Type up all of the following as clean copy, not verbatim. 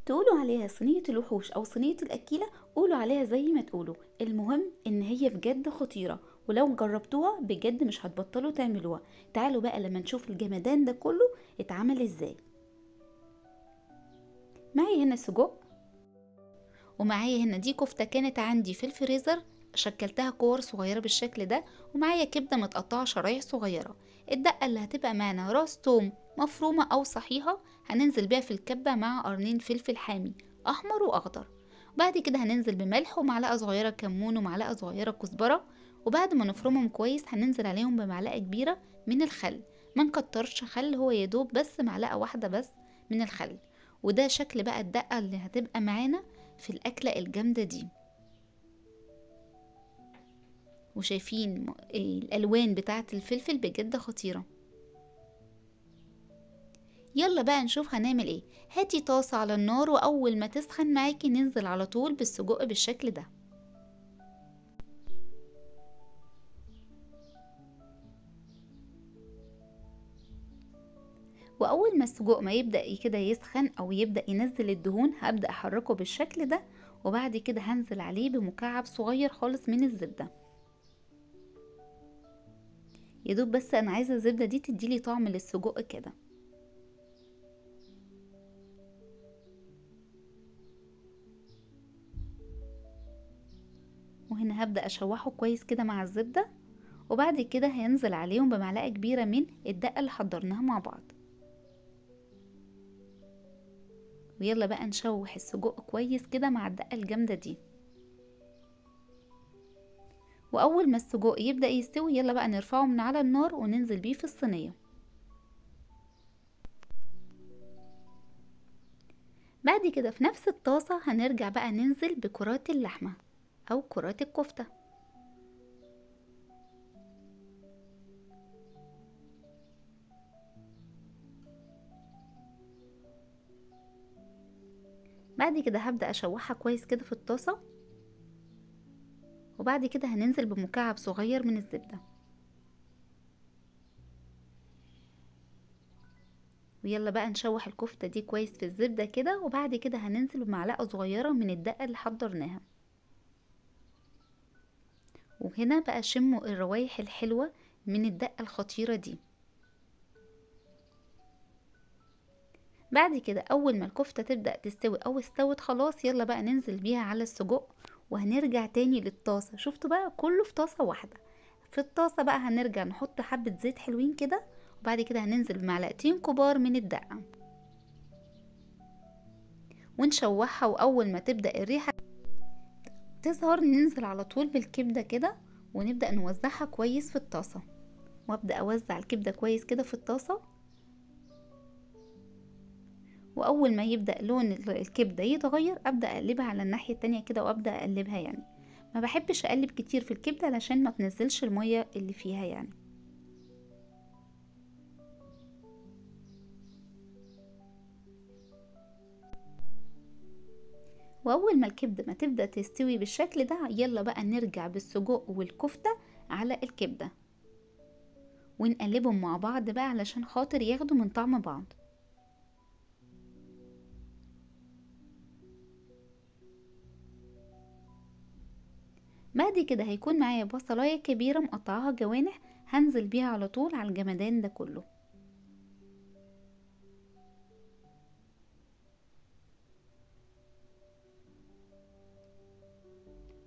تقولوا عليها صينية الوحوش او صينية الاكيلة، قولوا عليها زي ما تقولوا، المهم ان هي بجد خطيرة، ولو جربتوها بجد مش هتبطلوا تعملوها. تعالوا بقى لما نشوف الجمدان ده كله اتعمل ازاي. معايا هنا سجق، ومعايا هنا دي كفتة كانت عندي في الفريزر شكلتها كور صغيرة بالشكل ده، ومعايا كبدة متقطعة شرايح صغيرة. الدقة اللي هتبقى معانا راس توم مفرومة او صحيحة هننزل بيها في الكبة مع قرنين فلفل حامي احمر واخضر. بعد كده هننزل بملح ومعلقة صغيرة كمون ومعلقة صغيرة كزبرة، وبعد ما نفرمهم كويس هننزل عليهم بمعلقة كبيرة من الخل. ما نكترش خل، هو يدوب بس معلقة واحدة بس من الخل. وده شكل بقى الدقة اللي هتبقى معانا في الأكلة الجامدة دي. وشايفين الألوان بتاعة الفلفل بجد خطيرة. يلا بقى نشوف هنعمل ايه. هاتي طاسة على النار، وأول ما تسخن معاكي ننزل على طول بالسجق بالشكل ده. واول ما السجق ما يبدأ كده يسخن او يبدأ ينزل الدهون هبدأ احركه بالشكل ده، وبعد كده هنزل عليه بمكعب صغير خالص من الزبدة. يدوب بس انا عايزة الزبدة دي تديلي طعم للسجق كده. وهنا هبدأ اشوحه كويس كده مع الزبدة، وبعد كده هينزل عليهم بمعلقة كبيرة من الدقة اللي حضرناها مع بعض. ويلا بقى نشوح السجق كويس كده مع الدقة الجامدة دي. واول ما السجق يبدأ يستوي يلا بقى نرفعه من على النار وننزل بيه في الصينية. بعد كده في نفس الطاسة هنرجع بقى ننزل بكرات اللحمة او كرات الكفتة. بعد كده هبدأ اشوحها كويس كده في الطاسة، وبعد كده هننزل بمكعب صغير من الزبدة. ويلا بقى نشوح الكفتة دي كويس في الزبدة كده، وبعد كده هننزل بمعلقة صغيرة من الدقة اللي حضرناها. وهنا بقى شموا الروايح الحلوة من الدقة الخطيرة دي. بعد كده اول ما الكفتة تبدأ تستوي او استوت خلاص يلا بقى ننزل بيها على السجق، وهنرجع تاني للطاسة. شفتوا بقى كله في طاسة واحدة. في الطاسة بقى هنرجع نحط حبة زيت حلوين كده، وبعد كده هننزل بمعلقتين كبار من الدقة ونشوحها. واول ما تبدأ الريحة تظهر ننزل على طول بالكبدة كده، ونبدأ نوزعها كويس في الطاسة. وابدأ اوزع الكبدة كويس كده في الطاسة، واول ما يبدأ لون الكبدة يتغير ابدأ اقلبها على الناحية التانية كده، وابدأ اقلبها. يعني ما بحبش اقلب كتير في الكبدة علشان ما تنزلش المية اللي فيها يعني. واول ما الكبدة ما تبدأ تستوي بالشكل ده يلا بقى نرجع بالسجق والكفتة على الكبدة ونقلبهم مع بعض بقى علشان خاطر ياخدوا من طعم بعض. بعد كده هيكون معايا بصلايه كبيره مقطعاها جوانح هنزل بيها على طول على الجمدان ده كله.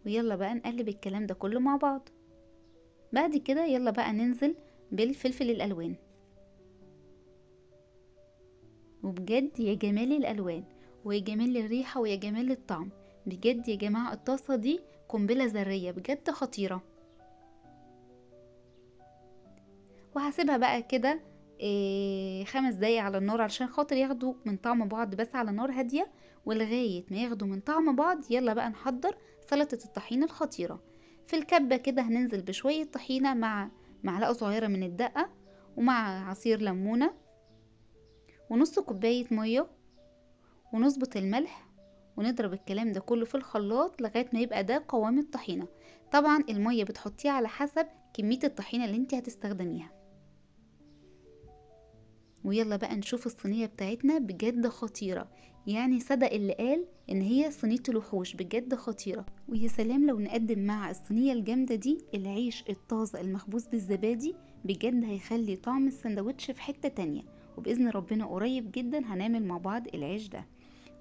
ويلا بقى نقلب الكلام ده كله مع بعض. بعد كده يلا بقى ننزل بالفلفل الالوان. وبجد يا جمال الالوان ويا جمال الريحه ويا جمال الطعم، بجد يا جماعه الطاسه دي قنبلة ذرية بجد خطيرة. وهسيبها بقى كده 5 دقايق على النار علشان خاطر ياخدوا من طعم بعض، بس على نار هادية ولغاية ما ياخدوا من طعم بعض. يلا بقى نحضر سلطة الطحينة الخطيرة. في الكبة كده هننزل بشوية طحينة مع معلقة صغيرة من الدقة ومع عصير ليمونة ونص كوباية مية، ونظبط الملح ونضرب الكلام ده كله في الخلاط لغاية ما يبقى ده قوام الطحينة. طبعا المية بتحطيها على حسب كمية الطحينة اللي انت هتستخدميها. ويلا بقى نشوف الصينية بتاعتنا، بجد خطيرة، يعني صدق اللي قال ان هي صينية الوحوش، بجد خطيرة. ويا سلام لو نقدم مع الصينية الجامدة دي العيش الطازة المخبوز بالزبادي، بجد هيخلي طعم السندوتش في حتة تانية. وبإذن ربنا قريب جدا هنعمل مع بعض العيش ده،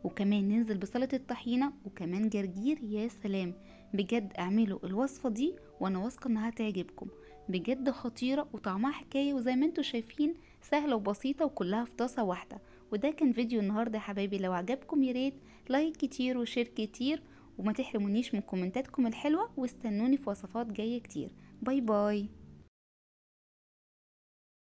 وكمان ننزل بسلطة الطحينة وكمان جرجير. يا سلام بجد اعملوا الوصفة دي وانا واثقة انها تعجبكم، بجد خطيرة وطعمها حكاية، وزي ما انتوا شايفين سهلة وبسيطة وكلها في طاسة واحدة. وده كان فيديو النهاردة يا حبايبي، لو عجبكم ياريت like كتير و share كتير، وما تحرمونيش من كومنتاتكم الحلوة، واستنوني في وصفات جاية كتير. bye bye.